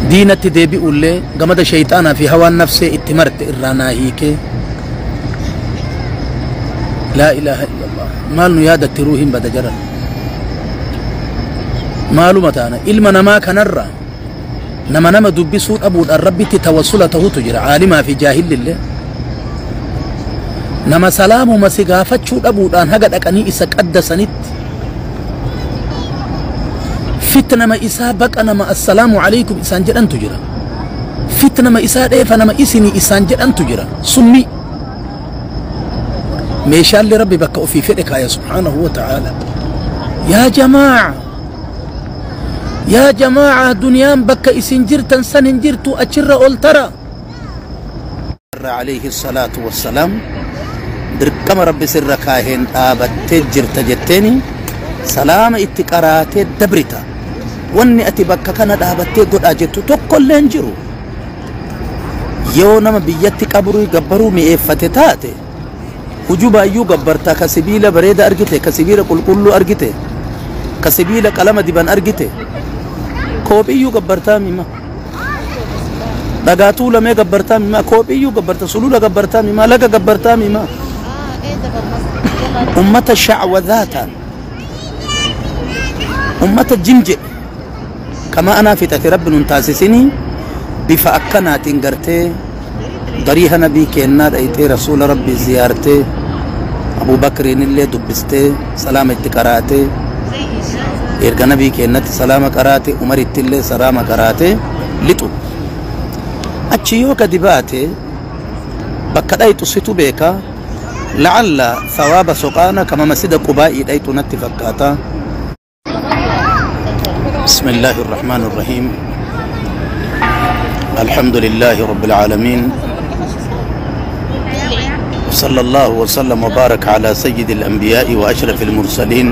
Diinatti deebi'ullee gamada shayxaanaa fi hawaan nafsee itti marte irraa naa hiikee. Laa ilaaha illallah. Maal nu yaadatti ruuhiin bada jaran. Maaluma taana ilma namaa kanarra nama nama dubbisuu dhabuudhaan Rabbitti tawassula tahutu jira, caalimaa fi jaahillillee. Nama salaamuma si gaafachuu dhabuudhaan haga dhaqanii isa qaddasanitti fitnama isaa baqa nama assalaamu alaikum isaan jedhantu jira. Fitnama isaa dheefa nama isinii isaan jedhantu jira. Summi meeshaalee Rabbi bakka ofii fedhe kaaya subhaanahu wa ta'aala. Yaa jamaa'a, yaa jamaa'a, duniyaan bakka isin jirtan san hin jirtu, achirra ol tara. Alayhi salaatu wassalaam dirqama Rabbi sirra kaaheen dhaabattee jirta jetteeni salaama itti qaraatee dabrita. Wanni ati bakka kana dhaabattee godhaa jettu tokkollee hin jiru. Yoo nama biyyatti qabrii gabbaruu mi'eeffate taate hujubaayyuu gabbartaa, ka sibiila bareeda argite, ka sibiila qulqulluu argite, ka sibiila qalama diban argite, koophiyyuu gabbartaa mima, dhagaa tuulamee gabbartaa mima, koophiyyuu gabbarta, sulula gabbartaa mima, laga gabbartaa mima. Ummata shacwadaataan ummata jim jedhe kama anaa fixate Rabbi nun taasisinii. Bifa akkanaatiin gartee dariiha nabii kennaa dhayxee rasuula Rabbii ziyaartee, Abubakriin illee dubbistee salaama itti qaraatee, erga nabii kennatti salaama qaraate, Umaritti illee salaama qaraatee lixu. Achi yoo gadi baate bakka dhayxu situ beeka. La'alla thawaaba soqaana kama masjida Qubaa'ii dhayxu natti fakkaata. بسم الله الرحمن الرحيم. الحمد لله رب العالمين، وصلى الله وسلم وبارك على سيد الأنبياء وأشرف المرسلين،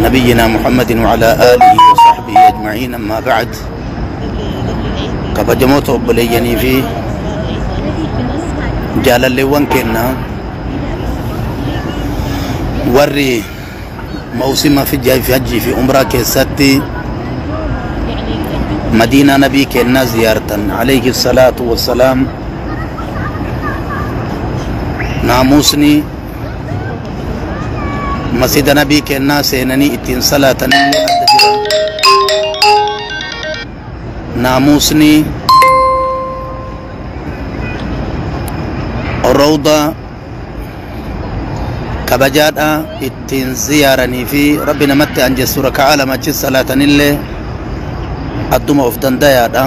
نبينا محمد وعلى آله وصحبه أجمعين. أما بعد، kabajamoota obboleeyyanii fi jaalalleewwan keenya warri mawsima fi hajjii fi umraa keessatti madiinaa nabii kennaa ziyaartan alayhi salaatu wassalaam, naamusni masjida nabii kennaa seenanii ittiin salaatanillee adda jira. Naamusni rawda kabajaadha ittiin ziyaaranii fi Rabbi namatti anjessu raka'aa lama achi salaatanillee adduma of dandayaadha.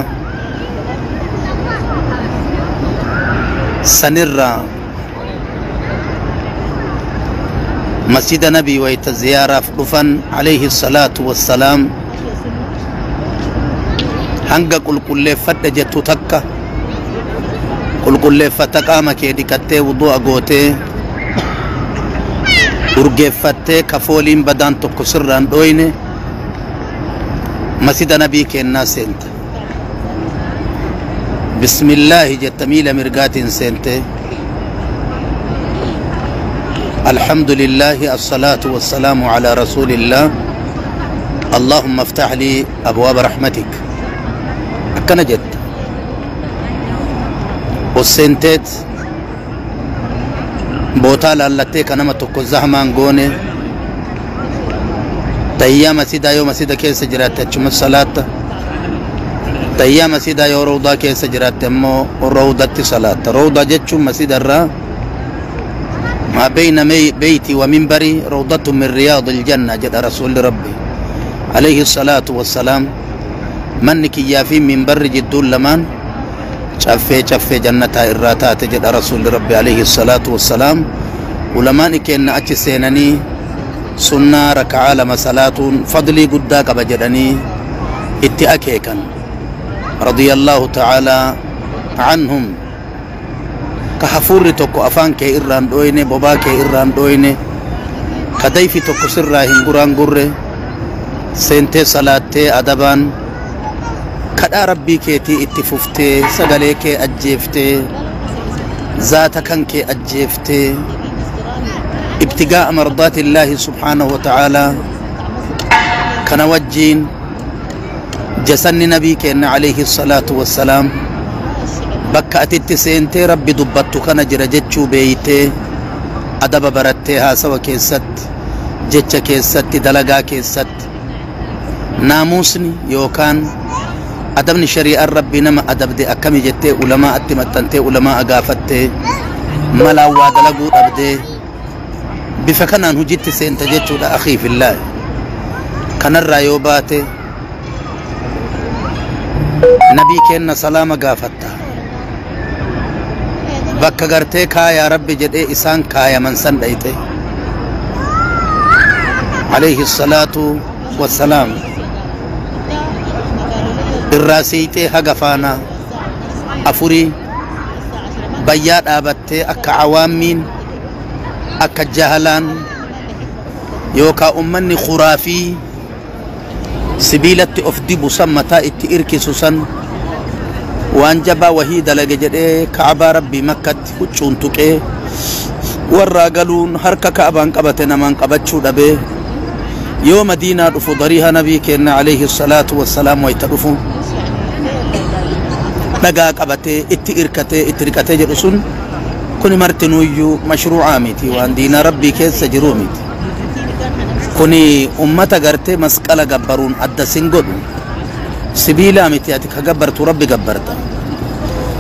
Sanirra masjida nabii wayta ziyaaraaf dhufan alayhi salaatu wassalaam hanga qulqulleeffadhe jettu takka qulqulleeffata, qaama kee dhiqattee, wudu'a gootee, urgeeffattee, kafooliin badaan tokko sirraan dhoyne masjida nabii kennaa seente. Bismillaahi jetta, miila mirgaatiin seente. الحمد لله، الصلاة والسلام على رسول الله، اللهم افتح لي أبواب رحمتك. Akkana jetta. Osseenteet bootaa laallattee ka nama tokko zahmaan goone tayyaa masidaa yoo masida keessa jiraatte achuma salaatta, tayyaa masidaa yoo rawdaa keessa jiraatte ammoo rawdatti salaatta. Rawdaa jechuun masida irraa ما بين بيتي ومنبري روضة من رياض الجنة جد رسول ربي عليه الصلاة والسلام. من كيا في منبر جدون لمان caffee caffee jannataa irraa taate jedha rasuulli Rabbi alayhi salaatu wassalaam. Ulamaan kenna achi seenanii sunnaa raka'aa lama salaatuun fadlii guddaa qaba jedhanii itti akeekan, radiyallahu ta'aalaa anhum. Ka hafuurri tokko afaan kee irraan dhoyne, bobaa kee irraan dhoyne, ka dayfi tokko sirraa hin guraan gurre seentee salaattee, adabaan kadhaa Rabbii keetii itti fuftee, sagalee kee ajjeeftee, zaata kan kee ajjeeftee, ibtigaa'a mardaati illaahi subhaanahu wa ta'aalaa kana wajjiin Jasanni nabii keenna alayhi salaatu wassalaam bakka atitti seentee rabbi dubbattu kana jira jechuu beeytee adaba barattee haasawa keessatti, jecha keessatti, dalagaa keessatti naamuusni yookaan adabni shari'aan rabbi nama adabde akkami jettee ulamaa atti maxxantee ulamaa gaafattee malaan waa dalaguu dhabdee bifa kanaan hujitti seenta jechuudha. Akhii fillaahi, kanarraa yoo baate nabii keenna salaama gaafatta. Bakka gartee kaayaa rabbi jedhee isaan kaayaman san dhayxe alayhi salaatu wassalaam irraa siixee haga faana afurii bayyaa dhaabattee akka awaammiin, akka jahalaan yookaa ummanni khuraafii sibiilatti of dibu san mataa itti irkisu san waan jabaa wahii dalage jedhee ka'abaa rabbii makkatti huccuun tuqee warraa galuun harka ka'abaan qabate namaan qabachuu dhabee yoo madiinaa dhufu dariiha nabii keenna alayhi salaatu wassalaam wayta dhufu dhagaa qabatee itti irkatee itti riqatee jedhu sun kuni martinuuyyuu mashruucaa miti, waan diina rabbii keessa jiruu miti. Kuni ummata gartee masqala gabbaruun adda sin godhu. Sibiilaa miti ati ka gabbartu, rabbi gabbarta.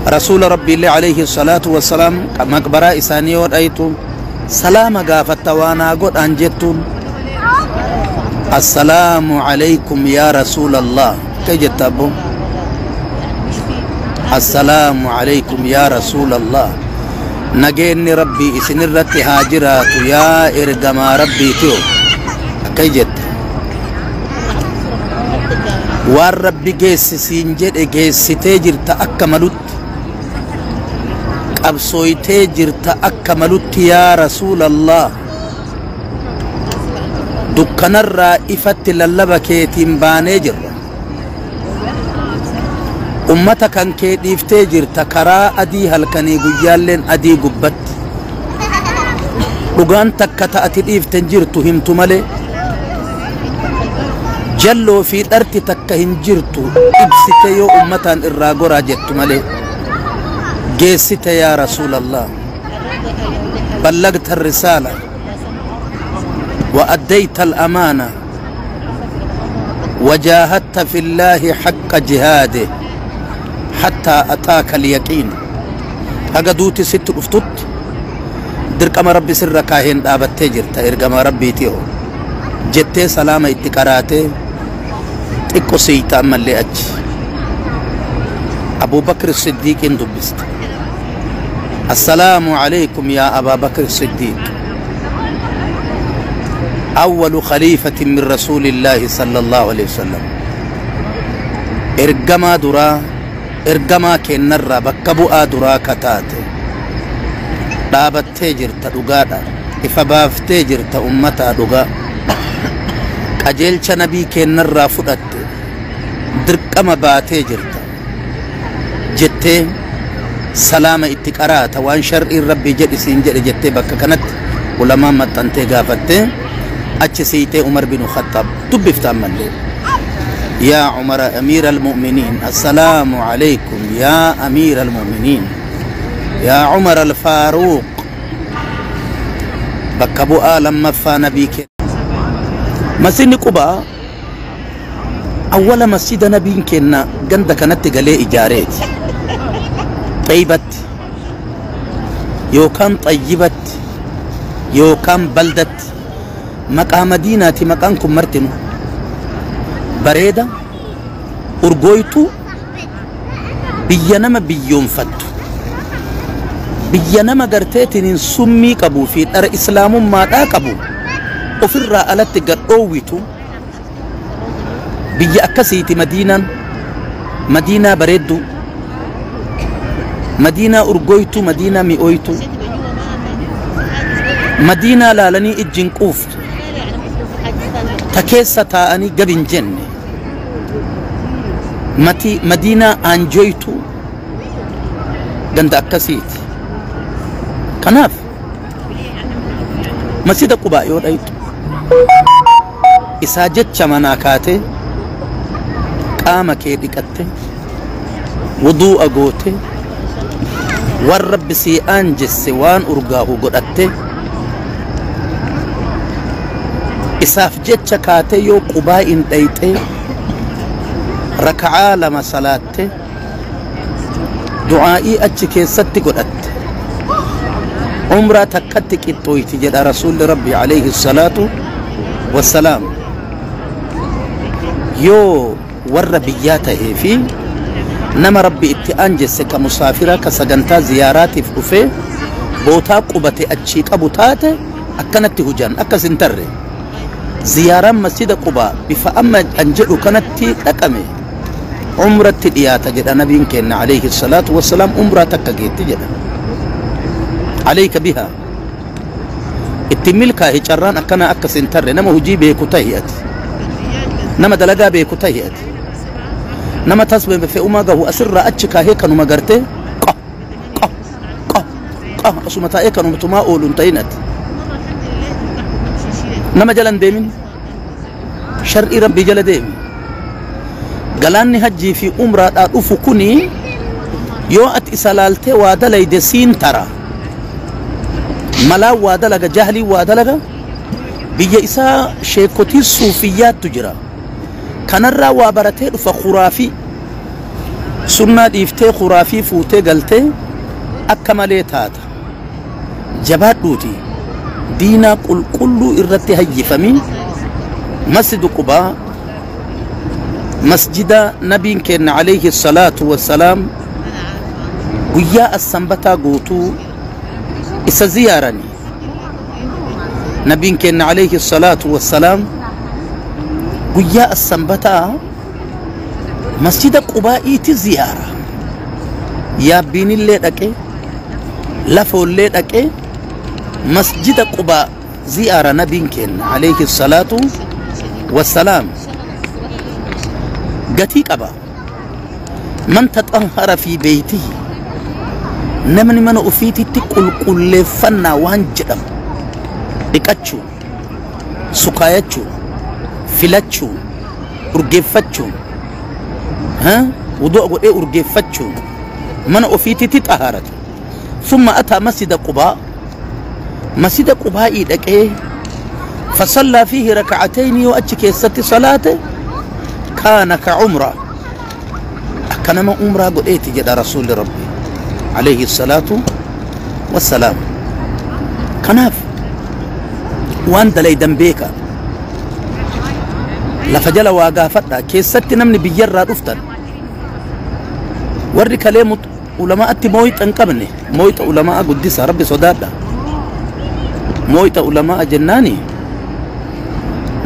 Rasuula rabbiillee alayhi salaatu wassalaam maqbaraa isaanii yoo dhaytu salaama gaafatta. Waanaa godhaan jettuun assalaamu alaykum yaa rasuula allah kay jetta abbo. Assalaamu alaykum yaa rasuula allah, nageenni rabbii isinirratti haa jiraatu yaa ergamaa rabbiitiyo akkay jetta. Waan rabbi geessisiin jedhe geessitee jirta, akka malutti qabsooytee jirta akka malutti yaa rasuulallah. Dukkanarraa ifatti lallaba keetiin baanee jirra. Ummata kan kee dhiiftee jirta karaa adii, halkanii guyyaalleen adii gubbatti dhugaan takka ta'ati dhiiften jirtu himtu malee jalloo fi dharti takka hin jirtu ibsite yoo ummataan irraa goraa jettu malee geessite. Yaa rasuulallah, ballagta الرسالة وأديت الأمانة وجاهدت في الله حق جهاده حتى أتاك اليقين. Haga duuti sitti dhuftut dirqama rabbi sirra kaaheen dhaabattee jirta, ergama rabbiitiyo jettee salaama itti qaraatee xiqqo siiyta. Ammallee achi Abu Bakr Siddiiqin dubbiste. Assalaamu alaykum yaa Abaa Bakr Siddiiq, أول خليفة من رسول الله صلى الله عليه وسلم، ergamaa duraa, ergamaa kennarraa bakka bu'aa duraa kataate dhaabattee jirta, dhugaadha ifa baaftee jirta, ummataa dhugaa qajeelcha nabii kennarraa fudhatte dirqama baatee jirta jettee salaama itti qaraata. Waan shar'iin rabbii jedhi siin jedhe jettee bakka kanatti ulamaan maxxantee gaafattee achi siitee Umar bin Khattaab dubbifta ammallee. يا عمر أمير المؤمنين، السلام عليكم يا أمير المؤمنين، يا عمر الفاروق، bakka bu'aa lammaffaa nabii kenna. Masjidni Qubaa awwala masjida nabiin kenna ganda kanatti galee ijaareeti. Xayyibatti yookaan xayyibatti yookaan baldatti maqaa madiinaati. Maqaan kun martinu bareeda urgooytuu biyya nama biyyoonfattu, biyya nama garteetiniin summii qabuu fi dhara islaamummaadhaa qabu ofirraa alatti gad dhoowwitu biyya akkasiiti madiinaan. Madiinaa bareedduu, madiinaa urgooytuu, madiinaa mi'ooytuu, madiinaa laalanii ijjiin quuftu, ta keessa taa'anii gab hin jenne, mati madiinaa aanjoytuu ganda akkasiiti. Kanaaf masjida Qubaa yoo dhaytu isaa jecha manaa kaatee Qaama kee dhiqatte, wuduu'a goote, waan Rabbi sii aanjesse waan urgaahu godhatte, isaaf jecha kaatee yoo Qubaa in dhayxee raka'aa 2 salaatte, du'aa'ii achi keessatti godhatte, umraa takkatti qixxooyti jedha Rasuulli Rabbi alayhi salaatu wassalaam. Yoo warra biyyaa tahee fi nama Rabbi itti aanjesse ka musaafira ka sagantaa ziyaaraatiif dhufee bootaa qubate achii qabu taate, akkanatti hujan akkas hin tarre. Ziyaaraan masjida Qubaa bifa amma an jedhu kanatti dhaqame umratti dhiyaata jedha nabiin keenna alayhi salaatu wassalaam. Umraa takka geetti jedha. Alayka bihaa, itti milkaahi. Carraan akkanaa akkas hin tarre. Nama hujii beeku tahi, ati nama dalagaa beeku tahi, ati nama tasbe fe'umaa gahu asirraa achi kaahee kanuma gartee qa qa qa qa asuma taa'ee kanuma tumaa oolu hin ta'in. Ati nama jala hin deemin, shar'ii Rabbii jala deemi. Galaanni hajjii fi umraadhaa dhufu kuni yoo ati isa laaltee waa dalayde siin tara. Malaan waa dalaga, jahlii waa dalaga. Biyya isaa sheekotii suufiyyaattu jira, kanarraa waa baratee dhufa. Khuraafii sunnaa dhiiftee khuraafii fuutee galtee akka malee taata. Jabaadhuuti diinaa qulqulluu irratti hayyifamii. Masjidu Qubaa, masjida nabiin keenna alayhi salaatu wassalaam guyyaa assanbataa guutuu isa ziyaarani. Nabiin keenna alayhi salaatu wassalaam guyyaa assanbataa masjida Qubaa'iiti ziyaara. Yaabbiinillee dhaqe, lafoollee dhaqe, masjida Qubaa ziyaara nabiin keenna alayhi salaatu wassalaam. Gatii qaba. Man taxahhara fi beeytihi, namni mana ufiititti qulqulleeffannaa waan jedhamu dhiqachuun, sukaayachuun, filachuun, urgeeffachuun, wudu'a godhee urgeeffachuun mana ofiititti xahaaratu, summa ataa masjida Qubaa, masjida Qubaa'ii dhaqee, fasallaa fiihi raka'atayni, yoo achi keessatti salaate, kaana ka umraa, akka nama umraa godheeti jedha Rasuulli Rabbi alayhi salaatu wassalaam. Kanaaf waan dalaydan beeka, lafa jala waa gaafadha. Keessatti namni biyyarraa dhuftan, warri kalee ulamaatti mooyxa hin qabne, mooyxa ulamaa guddisa. Rabbi sodaadha. Mooyxa ulamaa jennaani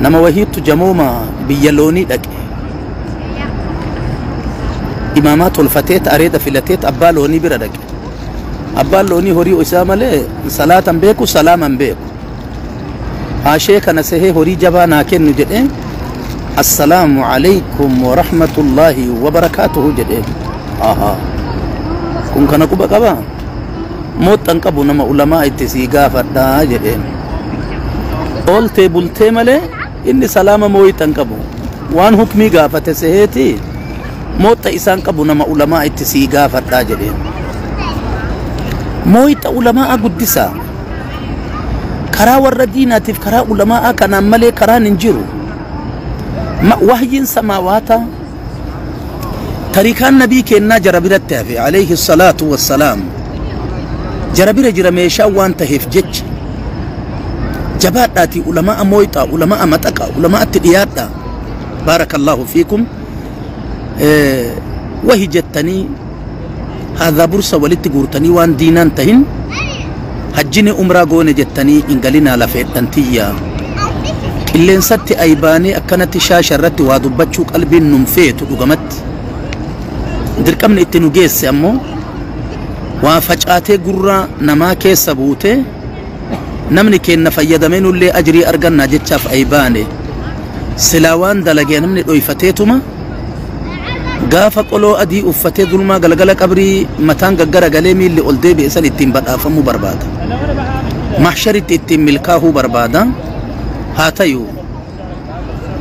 nama wahiittu jamooma biyya loonii dhaqe, imaamaa tolfateet, areeda filateet, abbaa loonii bira dhaqe. Abbaan loonii horii isaa malee salaatan beeku, salaaman beeku. Haashee kana sehee horii jabaa naa kennu jedhee, "Assalaamu alaykum warahmatullaahi wabarakaatuhu" jedhee. Ahaa, kun kana quba qaba mooxxan qabu, nama ulamaa itti sii gaafadhaa jedheen. Ooltee bultee malee inni salaama mooyixan qabu, waan hukmii gaafate seheeti mooxxa isaan qabu, nama ulamaa itti sii gaafadhaa jedheen. Mooyxa ulamaa guddisaa. Karaa warra diinaatiif karaa ulamaa kanaan malee karaan hin jiru. Wahyiin samaawaata, tarikaan nabii kennaa jara biratti hafe alayhi salaatu wassalaam. Jara bira jira meeshaa waan taheef jecha jabaadhaatii ulamaa mooyxaa, ulamaa maxaqaa, ulamaatti dhiyaadhaa. Baarakallaahu fiikum. Wahi jettanii haadhaa bursa walitti guurtanii waan diinaan tahin hajjini umraa goone jettanii hin galinaa. Lafeedhan tiyya, qilleensatti aybaanee akkanatti shaasha irratti waa dubbachuu qalbiin nun feetu. Dhugamatti dirqamni itti nu geesse ammoo waa facaatee gurra namaa keessa buute, namni keenna fayyadamee nullee ajrii argannaa jechaaf aybaane. Silaa waan dalagee namni dhoyfateetuma gaafa qoloo adii uffatee dulmaa galgala qabrii mataan gaggara galee miilli ol deebi'e san ittiin badhaafamuu barbaada, mahsharitti ittiin milkaahuu barbaada. Haa tayu,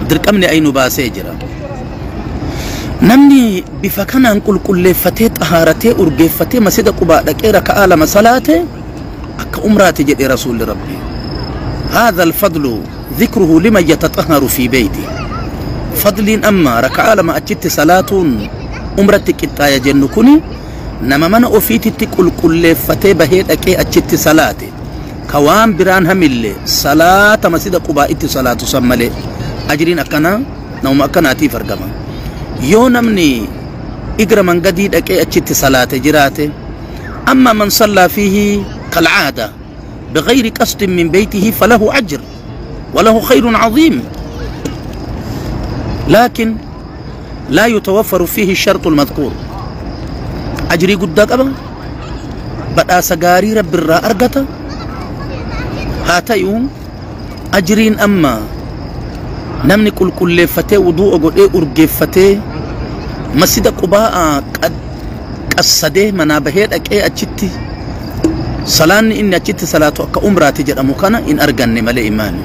dirqamni aynu baasee jira. Namni bifa kanaan qulqulleeffatee xahaaratee urgeeffatee masjida Qubaa dhaqee raka'aa lama salaate akka umraati jedhe Rasuulli Rabbi. هذا الفضل ذكره لمن يتطهر في بيته. فضل أما ركعة لما أجت صلاة أمرتك التايا جن كوني نما من أفيت تقول كل فتى بهيت أكي أجت صلاة كوام بران هملة صلاة مسجد قباء صلاة سملة أجرين أكنا نوم أكنا تي فرقما يو نمني إقرأ من قديد أكي أجت صلاة جراته. أما من صلى فيه كالعادة بغير قصد من بيته فله أجر وله خير عظيم، لكن لا يتوفر فيه الشرط المذكور. أجري قدك أبا بدأ سقاري رب الراء أرقتا هاتيوم أجرين. أما نمني كل كل فتاة وضوء قد إيه أرقي فتاة مسجد قباء قد قصده منابهات أك إيه أجتي صلان إن أجت صلاة كأمراتي جد أمكانا إن أرجعني ملء إيماني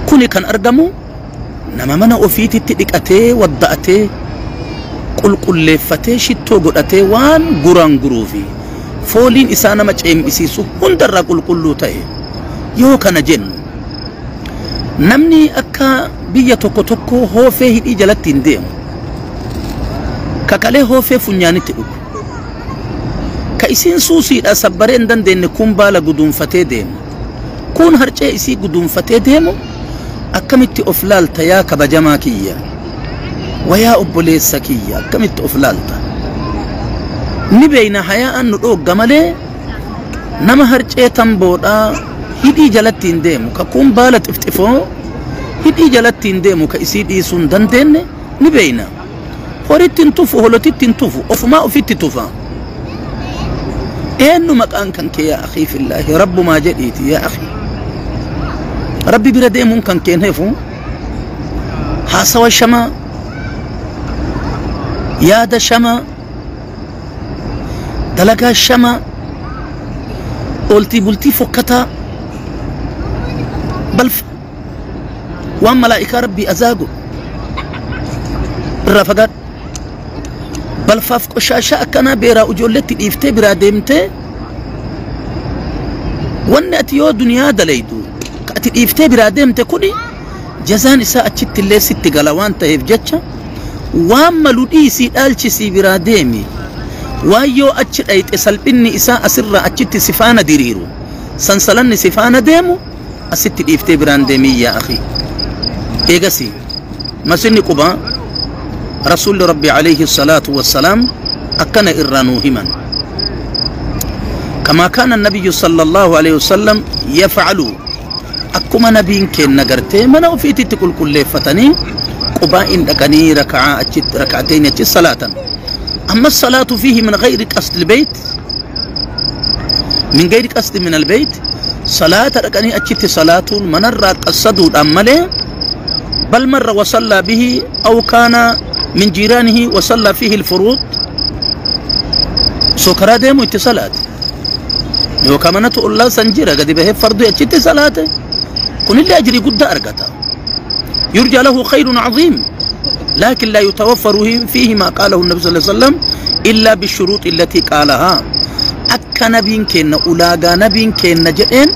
كوني كان أرجمو نما منا أفيتي تلك أتي ودأتي كل كل فتاة شتو قد أتي وان جران جروفي فولين إسانا ما تشيم إسيسو هندر كل كل تأي يو كان جن نمني أكا بيا توكو توكو هو فيه إجلتين ديم كاكالي هو فيه فنياني تلك كإسين سوسي أسبرين دن دين كون بالا قدوم فتاة ديم كون هرجة إسي قدوم فتاة ديمو أكملت أفلالتا يا كبجماكية ويا أبوليسكية أكملت أفلالتا نبينا حياء نروق جمالي نما هرجة تنبودا هدي جلتين ديمو ككون بالا تفتفو هدي جلتين ديمو كإسي إيسون دن دين نبينا هوريتين تفو هولتين تفو أفما أفيت تفا إنه مكان كان يا أخي في الله رب ما جديتي يا أخي ربي بردي ممكن كين هيفو حاسوا شما يا دا شما دلقا شما قلتي بلتي فكتا بلف وان ملائكة ربي أزاقو الرفقات بلفاف قشاشة أكنا بيرا أجولتي إفتي برا ديمتي وان أتيو دنيا دليدو أتي إفتي برا ديمتي كوني جزان إساء أتشت اللي ست قلوان تهيف جتشا وان ملودي سي ألشي برا ديمي وايو أتشت أيت إسالبني إساء أسر أتشت سفانة ديريرو سنسلني سفانة ديمو أست إفتي بران ديمي يا أخي إيغسي مسني قبا رسول ربي عليه الصلاة والسلام أكن إرانوهما كما كان النبي صلى الله عليه وسلم يفعل أكما نبي كن نغرتي من أوفيتي تقول كل فتني قباء دكني ركعتين صلاة. أما الصلاة فيه من غير قصد البيت من غير قصد من البيت صلاة ركعني أجت صلاة من الرقصد أمله بل مر وصلى به أو كان من جيرانه وصلى فيه الفروض سكرا ديمو اتصالات يو كمان الله سنجيرا قد به فرض اتصالات كن اللي أجري قد أرقتا يرجى له خير عظيم لكن لا يتوفر فيه ما قاله النبي صلى الله عليه وسلم إلا بالشروط التي قالها. أكا نبين كن أولاغا نبين كن جئين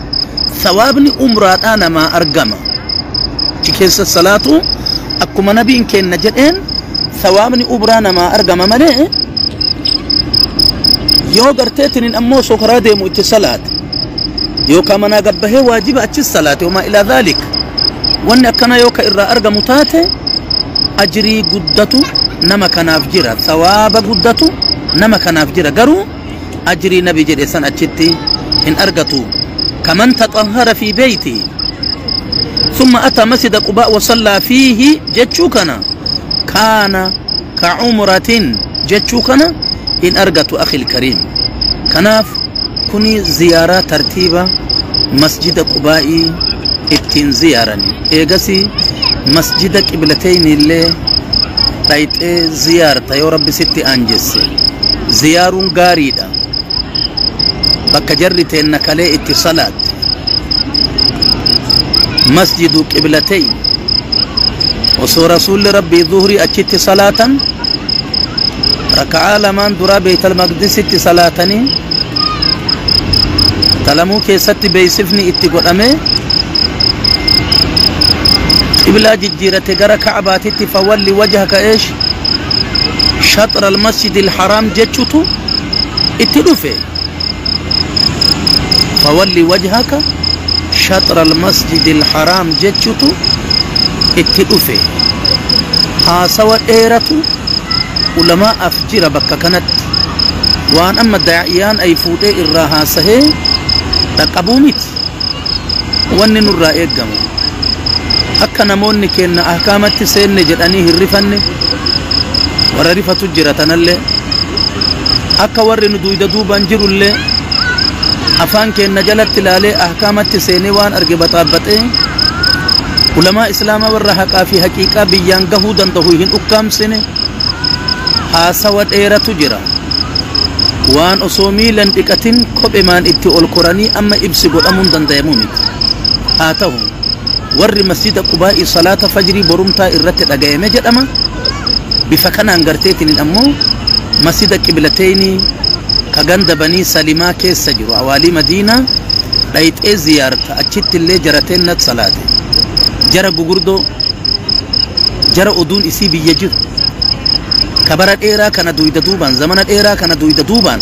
ثوابني أمرات أنا ما أرقما كيس الصلاة أكما نبين كن جئين ثوابني أبرانا ما أرقما ملئ يو قرتيتن أمو سكرا ديمو اتصالات يو كما نقبه واجب اتصالات وما إلى ذلك وأن كان يوكا إرى أرقم تاتي أجري قدتو نما كان أفجرا ثواب قدتو نما كان أفجرا قرو أجري نبي جريسان أجتي إن أرقتو كمن تطهر في بيتي ثم أتى مسجد قباء وصلى فيه جتشوكنا كان كعمرة جتشوكنا إن أرقتو أخي الكريم. كناف كوني زيارة ترتيبة مسجد قباء اتين زيارني إيغسي مسجد قبلتين اللي تايت زيارة يا رب ستي أنجس زيار غاريدة بك جرتين نكالي اتصالات مسجد قبلتين Osoo rasuulli rabbii zuhrii achitti salaatan raka'aa lamaan duraa Beeytal Maqdisitti salaatanii talamuu keessatti beeysifni itti godhame qiblaa jijjiirate gara Ka'baatitti fawalli wajhaka eesh shaxra almasjidi alharaam jechutu itti dhufe. Fawalli wajhaka shaxra almasjidi alharaam jechutu itti dhufe. Haasawa dheeratu ulamaa'aaf jira bakka kanatti waan amma daa'iyaan ay fuudhee irraa haasahee dhaqqabuu miti. Wanni nurraa eeggamu akka namoonni kenna ahkaamatti seenne jedhanii hin rifanne, warra rifatu jira tanallee akka warri nu duyda duubaan jirullee afaan kenna jalatti ilaalee ahkaamatti seenee waan arge baxaabbaxee ulamaa islaamaa warra haqaa fi haqiiqaa biyyaan gahuu danda'u hin ukkaamsine. Haasawa dheeratu jira waan osoo miilan dhiqatin kophemaan itti ol koranii amma ibsi godhamuun danda'amu miti. Haa ta'u warri masjida Qubaa'ii salaata fajrii borumtaa irratti dhagayame jedhama. Bifa kanaan garteetiniin ammoo masjida Qiblateenii ka ganda Banii Salimaa keessa jiru awaalii Madiinaa dhayxee ziyaarta achitti illee jarateen nat salaate. Jara gugurdoo jara oduun isii biyya jiru ka bara dheeraa kana duyda duubaan zamana dheeraa kana duyda duubaan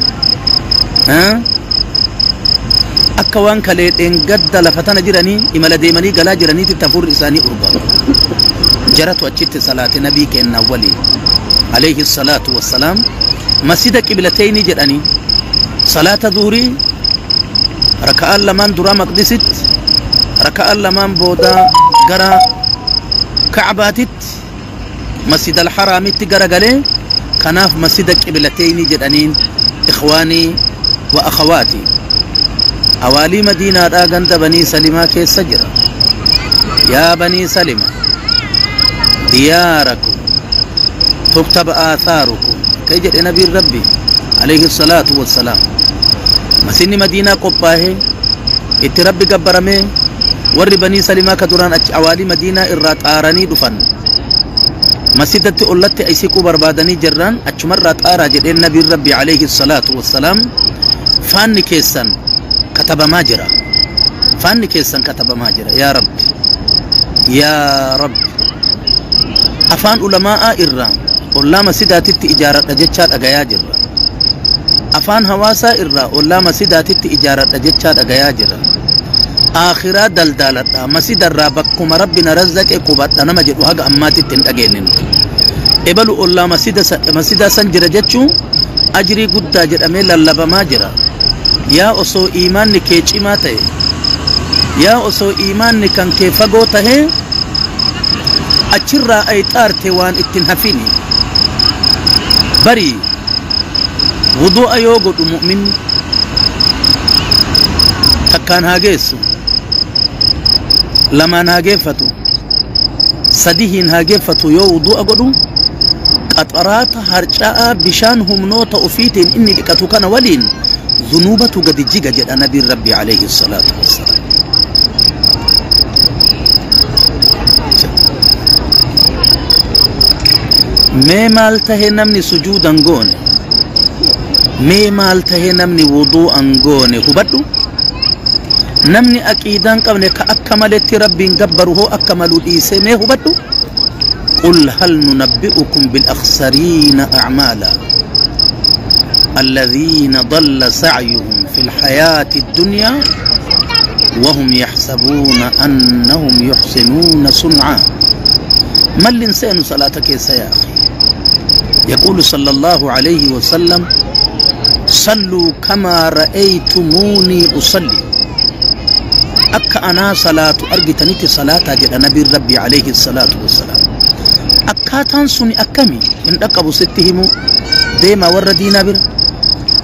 akka waan kalee dheengadda lafa tana jiranii imala deemanii galaa jiraniitti hafuurri isaanii urgaa'u jaratu achitti salaate nabii kennaa waliin alayhi salaatu wassalaam. Masjida Qiblateyni jedhanii salaata zuhurii raka'aan lamaan duraa Maqdisitti, raka'aan lamaan boodaa gara Ka'baatitti Masjid Alharaamitti garagalee kanaaf masjida Qiblateyni jedhaniin. Ikhwaanii wa akhawaati, awaalii Madiinaadhaa ganda Banii Salimaa keessa jira. Yaa Banii Salima, diyaarakum tuktaba aathaarukum kay jedhe nabiin rabbi alayhi salaatu wassalaam. Masjidni Madiinaa qophaa'ee itti rabbi gabbaramee warri Banii Salimaa ka duraan achi awaalii Madiinaa irraa xaaranii dhufan masjidatti ollatti aysiquu barbaadanii jirraan achumarraa xaaraa jedheen nabiin rabbi alayhi salaatu wassalaam. Faanni keessan katabamaa jira, faanni keessan katabamaa jira. Yaa rabbi, yaa rabbi, afaan ulamaa'aa irraa ollaa masjidaatitti ijaaradha jechaa dhagayaa jirra. Afaan hawaasaa irraa ollaa masjidaatitti ijaaradha jechaa dhagayaa jirra. Aakhiraa daldaaladha masjidarraa bakkuma rabbi na razzaqe qubadha nama jedhu haga ammaatitti hin dhageenye. Ebalu ollaa masjida san jira jechuun ajrii guddaa jedhamee lallabamaa jira. Yaa osoo iimaanni kee cimaa ta'e, yaa osoo iimaanni kan kee fagoo tahe achirraa ay xaarte waan ittin hafini. Barii wudu'a yoo godhu mu'minni takkaan haa geessu, lamaan haa geeffatu, sadihiin haa geeffatu, yoo wudu'a godhu qaxaraata harca'aa bishaan humnoota ofiitiin inni dhiqatu kana waliin zunuubatu gadi jiga jedha nabiin rabbi alayhi salaatu wassalaam. Mee maal tahe namni sujuudan goone? Mee maal tahe namni wudu'an goone? Hubadhu, namni aqiidaan qabne ka akka maletti rabbiin gabbaru hoo akka malu dhiise. Mee hubadhu, قل هل ننبئكم بالأخسرين أعمالا الذين ضل سعيهم في الحياة الدنيا وهم يحسبون أنهم يحسنون صنعا. ما الإنسان صلاتك يا أخي؟ يقول صلى الله عليه وسلم: صلوا كما رأيتموني أصلي. أكا أنا صلاة أرجتنيت صلاة جد نبي ربي عليه الصلاة والسلام. أكاتان سني أكمي إن أكبو ستهم ديما وردينا بر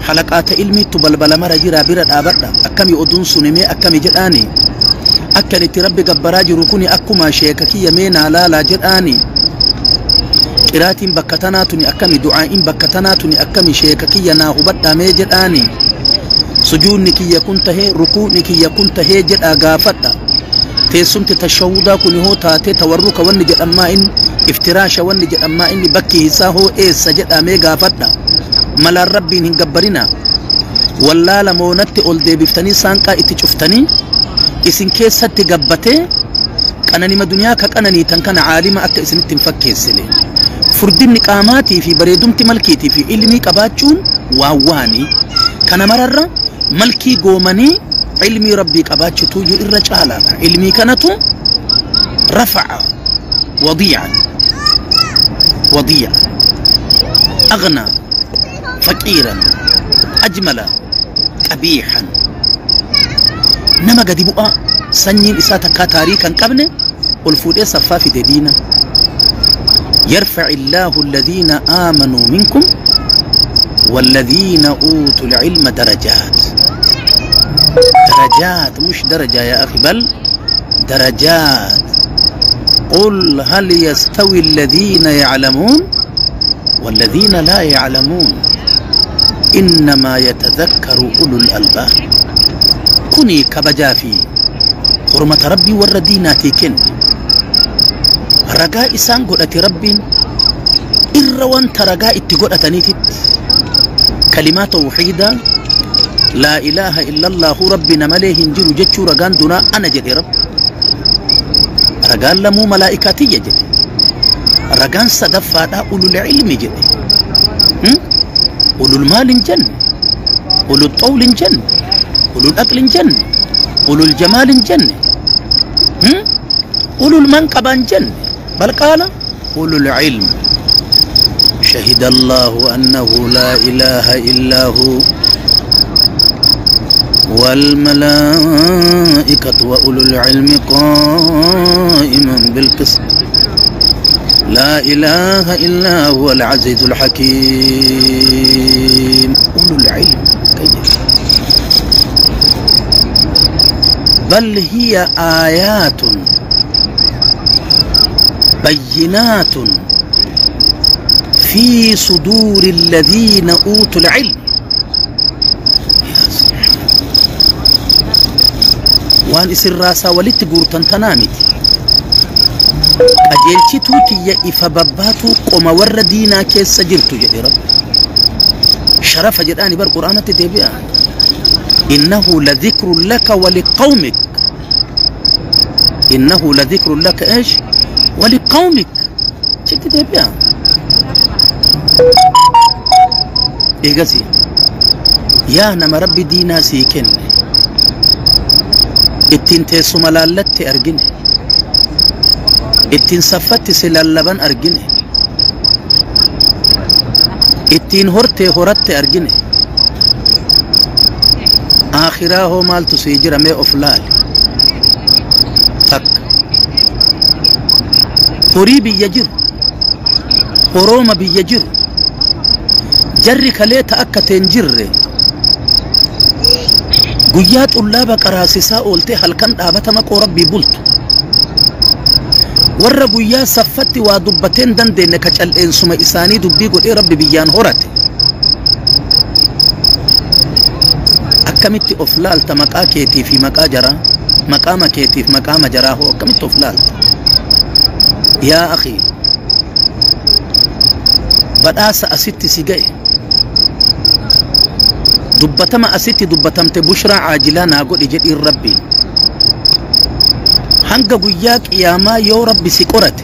حلقات علمي تبلبل مرة جرا بر أبدا أكمي أدون سني مي أكمي جداني أكني تربي جبراجي ركوني أكما شيككي يمينا لا لا جداني قراتين بكتناتني أكمي دعائين بكتناتني أكمي شيككي يناه بدا مي جداني سجودني كي يكون تهي ركوعني كي يكون تهي جد أغافتا. Teessumti tashawudaa kun hoo taatee tawarruka wanni jedhamaa inni iftiraasha wanni jedhamaa inni bakki isaa hoo eessa jedhamee gaafadha. Malaan rabbiin hin gabbarina. Wallaala moonatti ol deebiftanii saanqaa itti cuftanii isin keessatti gabbatee qananima duniyaa ka qananiitan kana caalima akka isinitti hin fakkeessine. Furdinni qaamaatii fi bareedumti malkiitii fi ilmii qabaachuun waan waani. Kana mararra malkii goomanii ilmii rabbii qabaachuutu irra caalaadha. Ilmii kanatu rafa'a wadii'an wadii'a aghnaa faqiiran ajmala qabiixan. Nama gadi bu'aa sanyiin isaa takkaa taariika hin qabne ol fuudhee saffaa fide diina. يرفع الله الذين آمنوا منكم والذين أوتوا العلم درجات. درجات مش درجة يا أخي، بل درجات. قل هل يستوي الذين يعلمون والذين لا يعلمون إنما يتذكر أولو الألباب. كوني كبجافي حرمة ربي والرديناتي كن رجاء إسان قلت ربي إروان ترجاء اتقلت نيتت كلمات وحيدة لا إله إلا الله ربنا مليه انجر جتشو رجان دونا أنا جدي رب رجال لمو ملائكتي جدي رجان صدفة أولو العلم جدي أولو المال جن أولو الطول جن أولو الأكل جن أولو الجمال جن أولو المنقبان جن، بل قال أولو العلم. شهد الله أنه لا إله إلا هو والملائكة وأولو العلم قائما بالقسط لا إله إلا هو العزيز الحكيم. أولو العلم كيف؟ بل هي آيات بينات في صدور الذين أوتوا العلم. يا سبحان وان اسر راسا ولت غورتن تنامتي qajeelchituu tiyya ifa babbaatu qoma warra diinaa keessa jirtu jedhe rabbi. Sharafa jedhaani bar qur'aanatti deebi'a. إنه لذكر لك ولقومك. إنه لذكر لك إيش؟ ولقومك. شفت deebi'a. Eegasi yaa nama rabbi diinaa sii kenne ittiin teessuma laallatte argine, ittiin saffatti si lallaban argine, ittiin hortee horatte argine, aakhiraa hoo maaltu sii jira mee of laali. Takka horii biyya jiru, horooma biyya jiru, jarri kaleeta akka teen jirre guyyaa xullaaba qaraasisaa ooltee halkan dhaabata maqoo rabbii bultu, warra guyyaa saffatti waa dubbateen dandeenye ka cal'eensuma isaanii dubbii godhee rabbi biyyaan horate. Akkamitti of laalta maqaa keetii fi maqaa jaraa, maqaama keetiif maqaama jaraa hoo akkamitti of laalta? Yaa akhi, badhaasa asitti si ga'e, dubbatama asitti dubbatamte bushraa caajilaa naa godhi jedhiin rabbiin. Hanga guyyaa qiyaamaa yoo rabbi si qorate,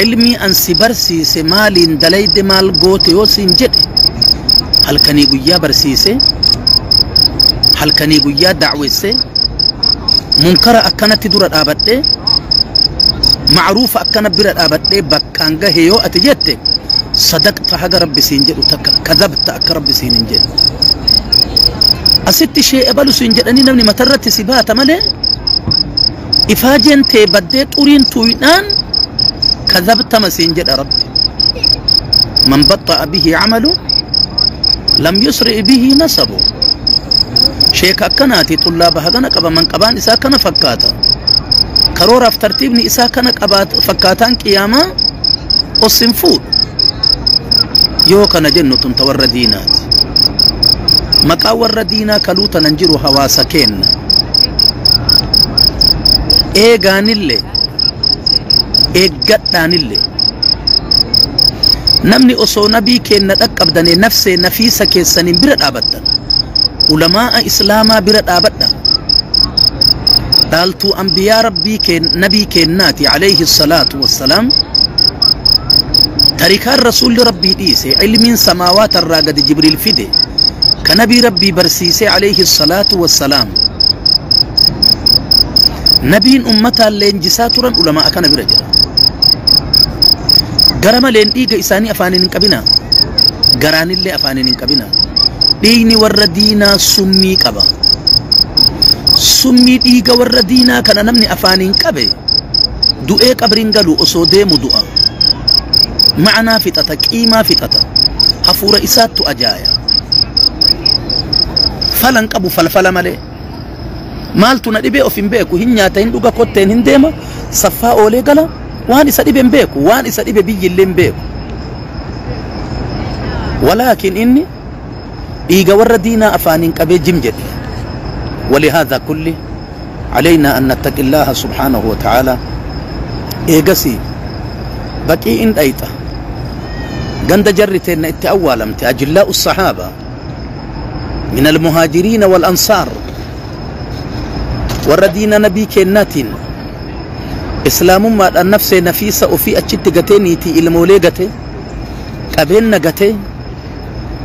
ilmii an si barsiise maaliin dalayde maal goote yoo siin jedhe, halkanii guyyaa barsiise, halkanii guyyaa dacwesse, munkara akkanatti dura dhaabadhe, macruufa akkana bira dhaabadhe bakkaan gahe yoo ati jette, sadaqta haga rabbi siin jedhu takka kadhabta akka rabbi siin hin jedhu. Asitti ishee ebalu siin jedhanii namni matarratti si baata malee ifaajeen tee baddee xuriin tuuyidhaan kadhabtama siin jedha rabbi. Man baxxa'a bihi camalu lam yusri bihi nasabu. Sheeka akkanaati xullaaba hagana qaba, manqabaan isaa kana fakkaata, karooraaf tartiibni isaa kana fakkaataan qiyaamaa osin fuudhu. Yoo kana jennu tun ta warra diinaati. Maqaa warra diinaa kaluu tanan jiru hawaasa keenna. Eegaanillee eeggadhaanillee namni osoo nabii keenna dhaqqabdane nafsee nafiisa keessaniin bira dhaabattan ulamaa'a islaamaa bira dhaabadha dhaaltuu ambiyaa rabbii nabii keennaati alayhi salaatu wassalaam tarikaan rasuulli rabbii dhiise ilmiin samaawaata irraa gadi jibriil fide ka nabii rabbii barsiise alayhi salaatu wassalaam nabiin ummataan leenjisaa turan ulamaa kana bira jira gara maleen dhiiga isaanii afaaniin hin qabina garaanillee afaaniin hin qabina dhiigni warra diinaa summii qaba summii dhiiga warra diinaa kana namni afaaniin qabe du'ee qabriin galu osoo deemu du'a ma'anaa fixata qiimaa fixata hafuura isaattu ajaaya falan qabu falfala malee maaltu na dhibee of hin beeku hin nyaata hin dhuga kotteen hin deema saffaa oolee gala waan isa dhibe hin beeku waan isa dhibe biyyillee hin beeku walaakin inni dhiiga warra diinaa afaaniin qabee jim jedhe ولهذا كله علينا أن نتقي الله سبحانه وتعالى إيقسي بقي إن أيتا قند جرتين اتأولمت أجلاء الصحابة من المهاجرين والأنصار وردين نبي كناتين إسلام ما النفس نفيسة وفي أتشت قتينيتي إلمولي قتي قبلنا قتي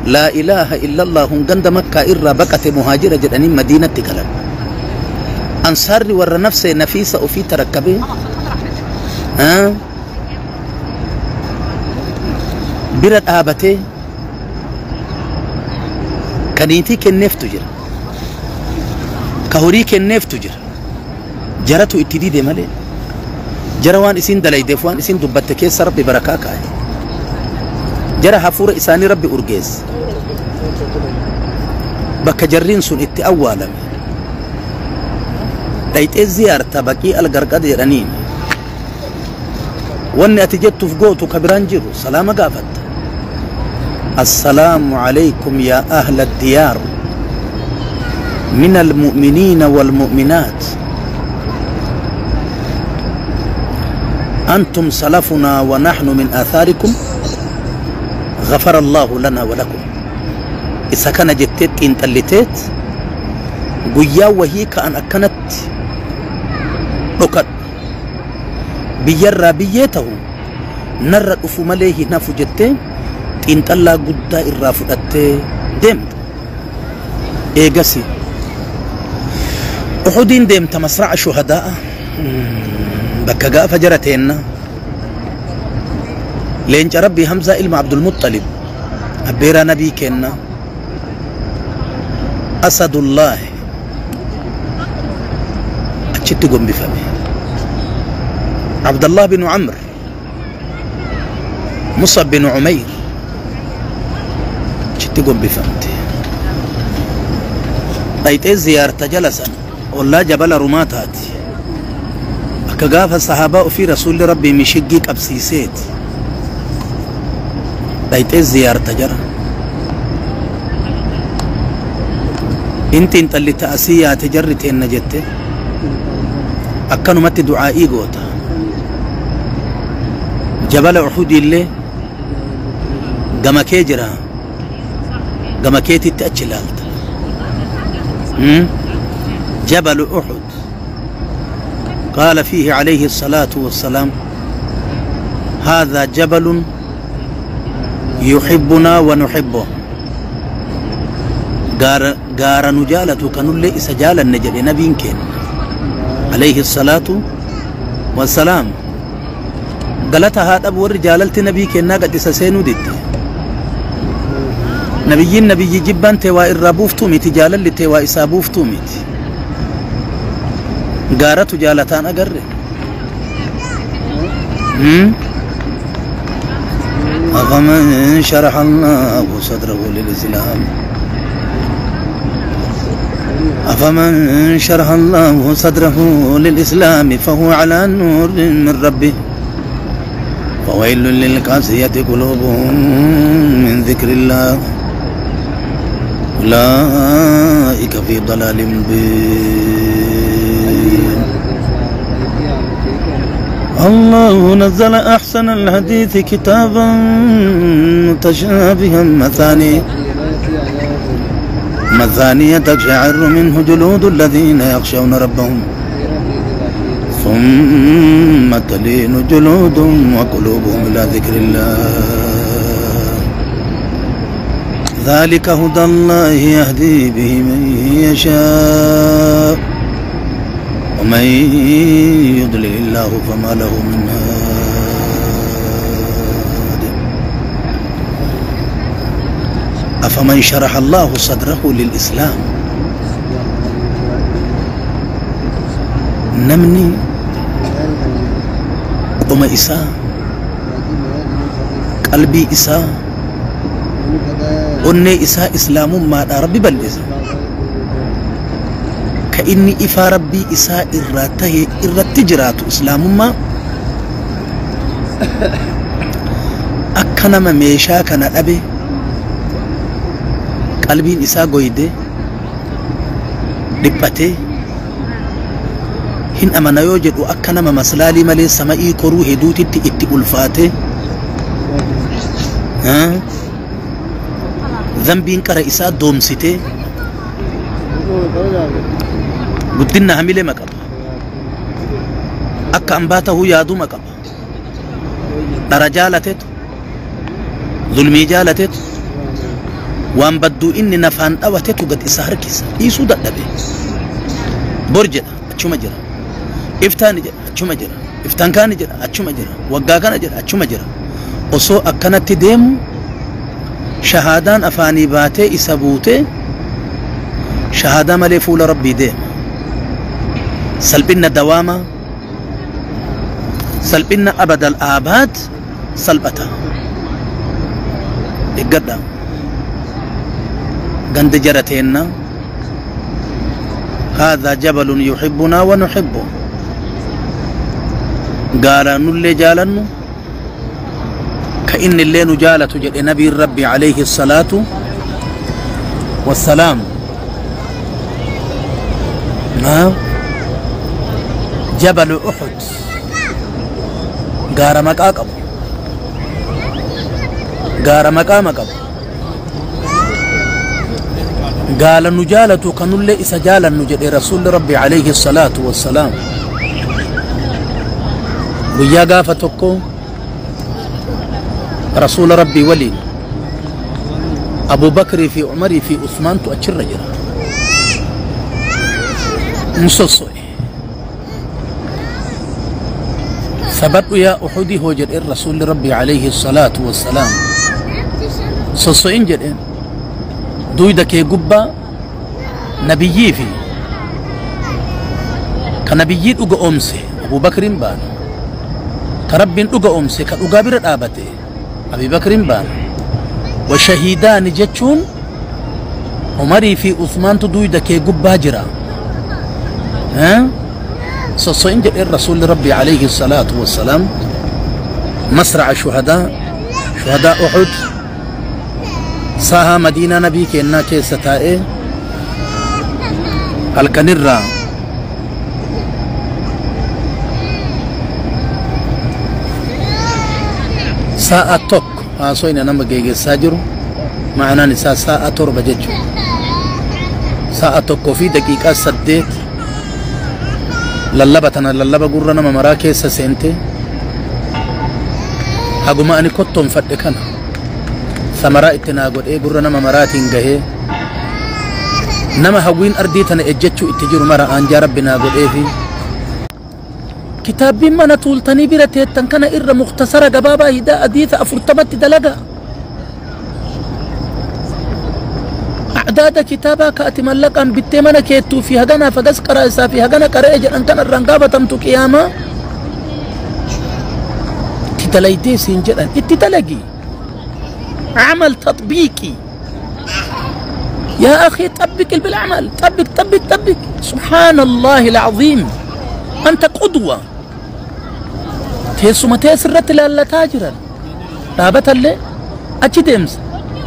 لا إله إلا الله قند مكة إرى بكت مهاجرة جدني مدينة تكلم أنصار ور نفس نفيسة وفي تركبه ها برد آبته كنيتي كنف تجر كهوري كنف تجر جرتو اتدي دي مالي جروان اسين دلاي دفوان اسين دبتكي ربي بركاكا جرى حفور إساني ربي أرجيز بك جرين سن اتأوالم دايت الزيارة بكي الغرقاد يرانين واني أتجدت في قوتو كبران جيرو سلام قافت السلام عليكم يا أهل الديار من المؤمنين والمؤمنات أنتم سلفنا ونحن من آثاركم غفر الله لنا ولكم إذا كان جتت إنت اللتت قيا وهي كأن أكنت ركت بيرى بيته نرى أفو مليه نافو جتت إنت الله قد إرافو دمت إيقاسي أحدين دمت مسرع شهداء بكا فجرتين لينج ربي حمزة إلما عبد المطلب أبيرا نبي كنا أسد الله أتشتقم بفمه عبد الله بن عمرو مصعب بن عمير أتشتقم بفمته أيت زيارة جلسا والله جبل رماتات أكغاف الصحابة في رسول ربي مشقيك أبسيسيت دايت زيارة جرى انت اللي تأسية تجرتي ان جت اكنوا مت دعائي قوتا جبل أحد اللي قمكي جرى قمكيتي تأجلالت جبل أحد قال فيه عليه الصلاة والسلام هذا جبل يحبنا ونحبه غار نجالة كنولي إسجالا نجل نبين كين عليه الصلاة والسلام قالتها هذا أبو الرجال نبي كين قد إسسينو ديت نبيين نبي جبان توا إرابوفتو ميتي جالا لتوا إسابوفتو ميتي غارة جالتان أقر أفمن شرح الله صدره للإسلام أفمن شرح الله صدره للإسلام فهو على نور من ربه فويل للقاسية قلوبهم من ذكر الله أولئك في ضلال مبين. الله نزل أحسن الحديث كتابا متشابها مثانية تقشعر منه جلود الذين يخشون ربهم ثم تلين جلودهم وقلوبهم إلى ذكر الله ذلك هدى الله يهدي به من يشاء ومن يضلل الله فما له من هاد. أفمن شرح الله صدره للإسلام نمني قم إساء قلبي إساء أني إساء إسلام ما ربي بل إساء كإني إفا ربي إساء إراته إرتجرات إسلام ما أكنما ميشا كان أبي قلبي إساء قويده دبته hin amana yoo jedhu akka nama maslaalii malee sama'ii koruu hedduutitti itti ulfaate zambiin qara isaa doomsite guddinna hamilee maqaba akka ambaa tahuu yaaduu maqaba dhara jaalatetu zulmii jaalatetu waan badduu inni nafaan dhawatetu gad isa harkisa dhiisuu dadhabe bor jedha achuma jira iftaan jedha achuma jira iftaan kaani jedha achuma jira waggaa kana jedha achuma jira osoo akkanatti deemu shahaadaan afaanii baatee isa buute shahaadaa malee fuula rabbii deema salphinna dawaama salphinna abadal aabaad salphata eeggadha ganda jara teenna هذا جبل يحبنا ونحبه قال نلي جالن كإن اللي نجالة جل نبي الرب عليه الصلاة والسلام جبل أحد قال مكاكب قال مكامكب قال نجالة كنلي إسجالا نجل رسول ربي عليه الصلاة والسلام guyyaa gaafa tokko rasuula rabbii waliin Abubakrii fi Umarii fi Usmaantu achirra jira. Hin sosso'e. Sabadhu yaa Uhudii hoo jedheen rasuulli rabbii alayhi salaatu wassalaam. Sosso'in jedheen duyda kee gubbaa nabiyyii fi ka nabiyyii dhuga oomse Abubakriin baana. كربين دوغا أمسي كدوغا بير دابته أبي بكر بان وشهيدان جتشون عمري في عثمان تدوي دكي قبا جرا ها سوسين جل الرسول ربي عليه الصلاة والسلام مسرع شهداء شهداء أحد ساها مدينة نبي كينا كي ستائي هل كنرى sa'a tokko haasoyna nama geeggessaa jiru ma'anaan isaa sa'a 7 jechuudha. Sa'a 1:08 lallaba tana lallaba gurra nama maraa keessa seente haguma ani kottoonfadhe kana samaraa itti naa godhee gurra nama maraatiin gahee nama hawwiin ardii tana ejjechuu itti jiru mara aanjaa rabbi naa godheefi kitaabbiin mana tuultanii bira teettan kana irra muktasara gabaabaa hidaa hadiisa 40tti dalagaa أعداد كتابا كأتي ملقا بتمنى كيتو في هجنا فجس قرأ في هجنا قرأ جن كان الرنقابة تمتو قياما تتلاقي سنجدا تتلاقي عمل تطبيقي يا أخي طبق بالعمل طبق طبق طبق سبحان الله العظيم أنت قدوة تيسو ما تيسرت لا تاجرا رابط اللي أجدمس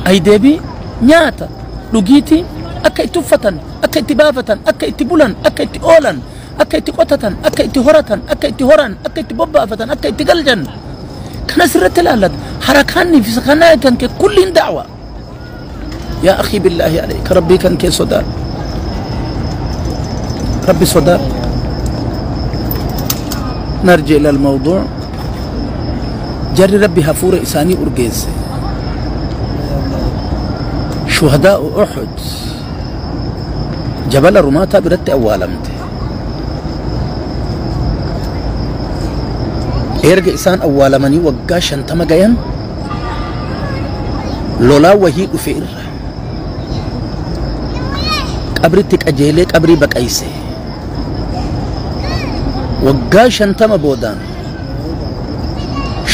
أي دبي نياتا لقيتي أكا اتفتن أكا اتبافتن أكا اتبولن أكا اتئولن Akka itti qotatan, akka itti horatan, akka itti horan, akka itti bobbaafatan, akka itti galchan kana sirratti ilaallata. Harakaanni fi sakanaa kan kee kulliin da'wa. Yaa akhii, billaahi alayka, rabbii kan kee sodaadhu, rabbi sodaadhu. نرجع إلى الموضوع. Jarri rabbi hafuura isaanii urgeesse, shuhadaa'u Uhud, jabala Rumaataa biratti awwaalamte. Erga isaan awwaalamanii waggaa 50 gayan, lolaa wahii dhufe irra qabritti qajeelee qabrii baqayse. Waggaa 50 boodaan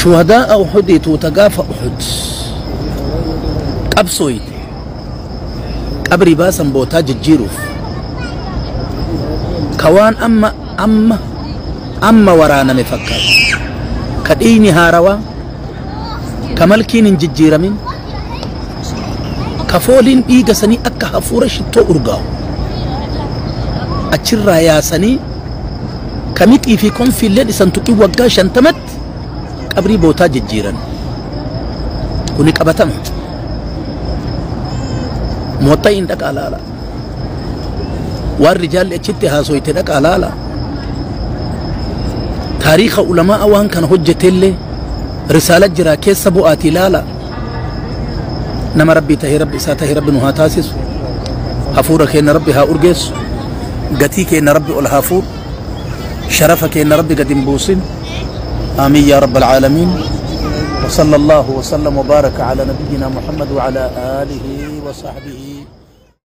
shuhadaa Uhudii tuuta gaafa Uhud qabsooyte qabrii baasan bootaa jijjiiruuf, ka waan amma amma amma waraaname fakkaatu, ka dhiigni haarawaa, ka malkiin hin jijjiiramin, ka fooliin dhiiga sanii akka hafuura shittoo urgaa'u, achirraa yaasanii, ka mixii fi konfiilleen isan tuqii, waggaa 50tti qabrii bootaa jijjiiran. Kuni qabatama. Mooxa'iin dhaqaa laala, waan rijaalli achitti haasoyte dhaqaa laala, taariika ulamaa waan kana hojjetellee risaala jiraa keessa bu'aatii laala. Nama rabbii tahee rabbi isaa tahee rabbi nu haa taasisu. Hafuura keenya rabbi haa urgeessu. Gatii keenya rabbi ol haa fuudhu. Sharafa keenya rabbi gad hin buusin. آمين يا رب العالمين. وصلى الله وسلم وبارك على نبينا محمد وعلى آله وصحبه.